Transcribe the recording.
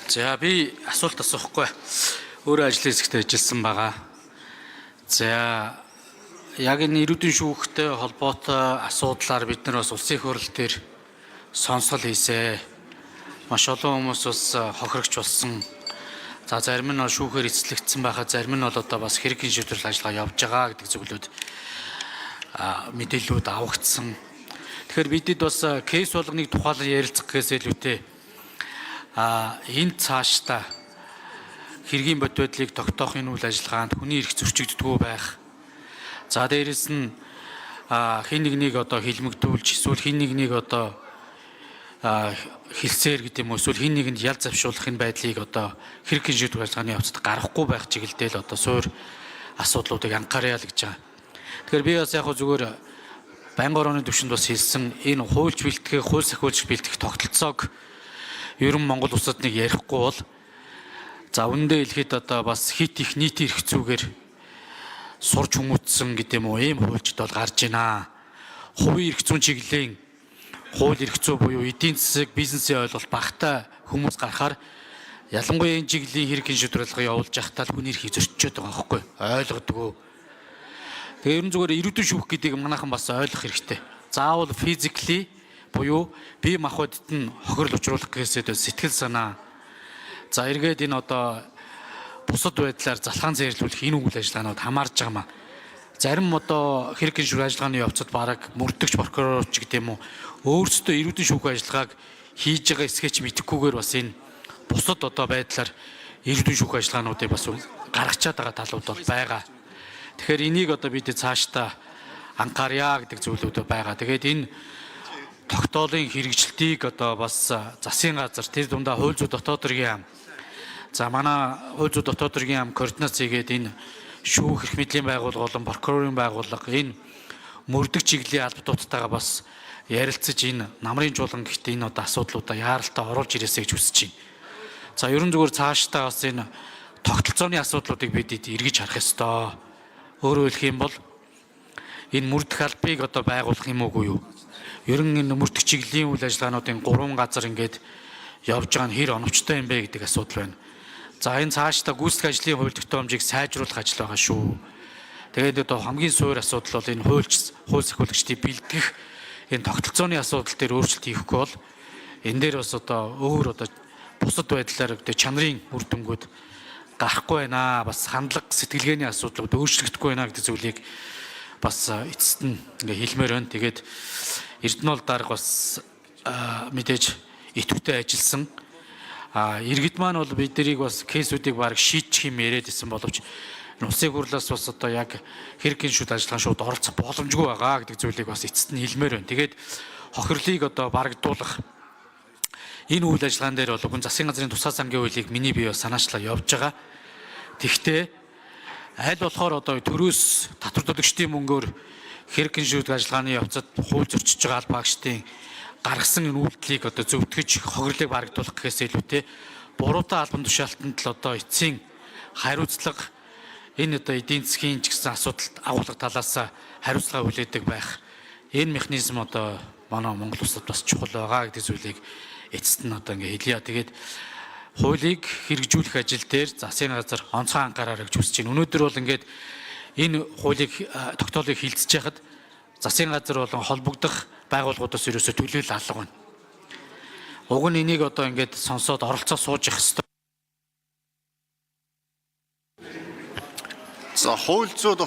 За, би асуулт асуухгүй. Өөрөө ажлын хэсэгт ажилласан байгаа. За, яг энэ ирүүдийн шүүхтэй холбоотой асуудлаар бид нар бас улсын их хурл дээр сонсгол хийсэ. Маш олон хүмүүс бас хохирогч болсон. За, зарим нь бол шүүхээр эцэслэгдсэн байхад зарим нь бол одоо бас хэргийн шийдвэрлэл ажиллагаа явж байгаа гэдэг зүйлүүд мэдээллүүд авагдсан. Тэгэхээр бидэд бас кейс болгоныг тухайлан ярилцах гэхээс илүүтэй энэ цаашдаа хэргийн бод байдлыг тогтоохын үйл ажиллагаанд хүний эрх зөрчигддэггүй байх. За, дээрэс нь хэн нэгнийг одоо хилмигдүүлж эсвэл хэн нэгнийг одоо хилсээр гэдэг юм уу, эсвэл хэн нэгэнд ял завшуулах энэ байдлыг одоо хэрэг шийдвэр ажиллагааны явцад гаргахгүй байх чиглэлдээ л одоо суур асуудлуудыг анхаарья л гэж байгаа. Тэгэхээр би бас яг зүгээр байнгын орооны төвшөнд бас хэлсэн, энэ хуульч бэлтгэх, хууль сахиулж бэлтгэх тогтолцоог ер нь Монгол улсад нэг ярихгүй бол, за, үнэндээ хэлэхэд одоо бас хит их нийтийн эрх зүйгээр сурч хүмүүжсэн гэдэг юм уу, ийм хуульчд бол гарч байна. Хувийн эрх зүйн чиглэлийн хууль эрх зүй буюу эдийн засаг, бизнесийн ойлголт багатай хүмүүс гарахаар, ялангуяа энэ чиглэлийн хэрэг шийдвэр ажиллагаа явуулж байхдаа л хүний эрхийг зөрчиж байгаа байхгүй, ойлгодгоо. Тэгээ ер нь зүгээр ирүүдэн шүүх гэдгийг манайхан бас ойлгох хэрэгтэй. Заавал physically буюу бие махбодд нь хохирол учруулах гэхээсээ сэтгэл санаа, за, эргээд энэ одоо бусад байдлаар залхаан зэрлүүлэх энэ үйл ажиллагаанууд хамаарж байгаа маа. Зарим одоо хэрэг шүүх ажиллагааны явцад бараг мөрдөгч прокурор ч гэдэг юм уу, өөрсдөө ирүүдэн шүүх ажиллагааг хийж байгаа эсхээ ч мэдэхгүйгээр бас энэ бусад одоо байдлаар ирүүдэн шүүх ажиллагаануудыг бас гаргачаад байгаа талууд бол байгаа. Тэгэхээр энийг одоо бид цаашдаа анхаарья гэдэг зүйлүүд байгаа. Тэгээд энэ тогтоолын хэрэгжилтийг одоо бас засгийн газар, тэр дундаа хууль зүйн дотоод хэргийн яам. За, манай хууль зүйн дотоод хэргийн яам координац хийгээд энэ шүүх, эрх мэдлийн байгууллага болон прокурорын байгууллага, энэ мөрдөх чиглэлийн албадуудтайгаа бас ярилцаж, энэ намрын чуулган гэхдээ энэ одоо асуудлуудаа яаралтай оруулж ирээсэй гэж хүсэж байна. За, ерөн зүгээр цаашдаа бас энэ тогтолцооны асуудлуудыг бид эргэж харах ёстой. Өөрөөр хэлэх юм бол энэ мөрдөх албыг одоо байгуулах юм уугүй юу? Ер нь энэ мөрдөх чиглэлийн үйл ажиллагаануудын гурван газар ингээд явж байгаа нь хэр оновчтой юм бэ гэдэг асуудал байна. За, энэ цаашдаа гүйцэтгэх ажлын хууль тогтоомжийг сайжруулах ажил байгаа шүү. Тэгээд одоо хамгийн суур асуудал бол энэ хуульч, хууль сахиулагчдыг бэлтгэх энэ тогтолцооны асуудал дээр өөрчлөлт хийхгүй бол энэ дээр бас одоо өөр одоо бусад байдлаар одоо чанарын үр дүнгууд гарахгүй байна. Бас хандлага, сэтгэлгээний асуудлууд өөрчлөгдөхгүй байна гэдэг зүйлийг бас эцэст нь ингээ хэлмээр байна. Тэгээд Эрдэнэ дарга бас мэдээж идэвхтэй ажилласан. Иргэд маань бол бид нарыг бас кейсүүдийг баг шийдчих юм яриад исэн боловч улсын хурлаас бас одоо яг хэрэг шүүд ажиллагаан шууд оролцох боломжгүй байгаа гэдэг зүйлийг бас эцэст нь хэлмээр байна. Тэгээд хохирлыг одоо барагдуулах энэ үйл ажиллагаан дээр бол уг нь засгийн газрын тусгай сангийн хуулийг миний бие бас санаачлаа явж байгаа. Тэгвэл аль болохоор одоо төрөөс татвар төлөгчдийн мөнгөөр хэрэг шүүд ажиллагааны явцад хууль зөрчиж байгаа албаагчдын гаргасан энэ үйлдэлийг одоо зөвтгөж, хохирлыг барагдуулах гэхээс илүүтэй буруутай албан тушаалтанд л одоо эцсийн хариуцлага, энэ одоо эдийн засгийн ч гэсэн асуудалд агуулга талаас хариуцлага хүлээдэг байх энэ механизм одоо манай Монгол улсад бас чухал байгаа гэдэг зүйлийг эцэст нь одоо ингээ хэлье. Тэгээд хуулийг хэрэгжүүлэх ажил дээр засгийн газар онцгой анхаараарай гэж хүсэж байна. Өнөөдөр бол ингээд энэ хуулийг, тогтоолыг хилцэж яхад засгийн газар болон холбогдох байгууллагуудаас ерөөсөө төлөөлөл алга байна. Уг нь энийг одоо ингээд сонсоод оролцоо сууж явах ёстой. За, хууль зүйн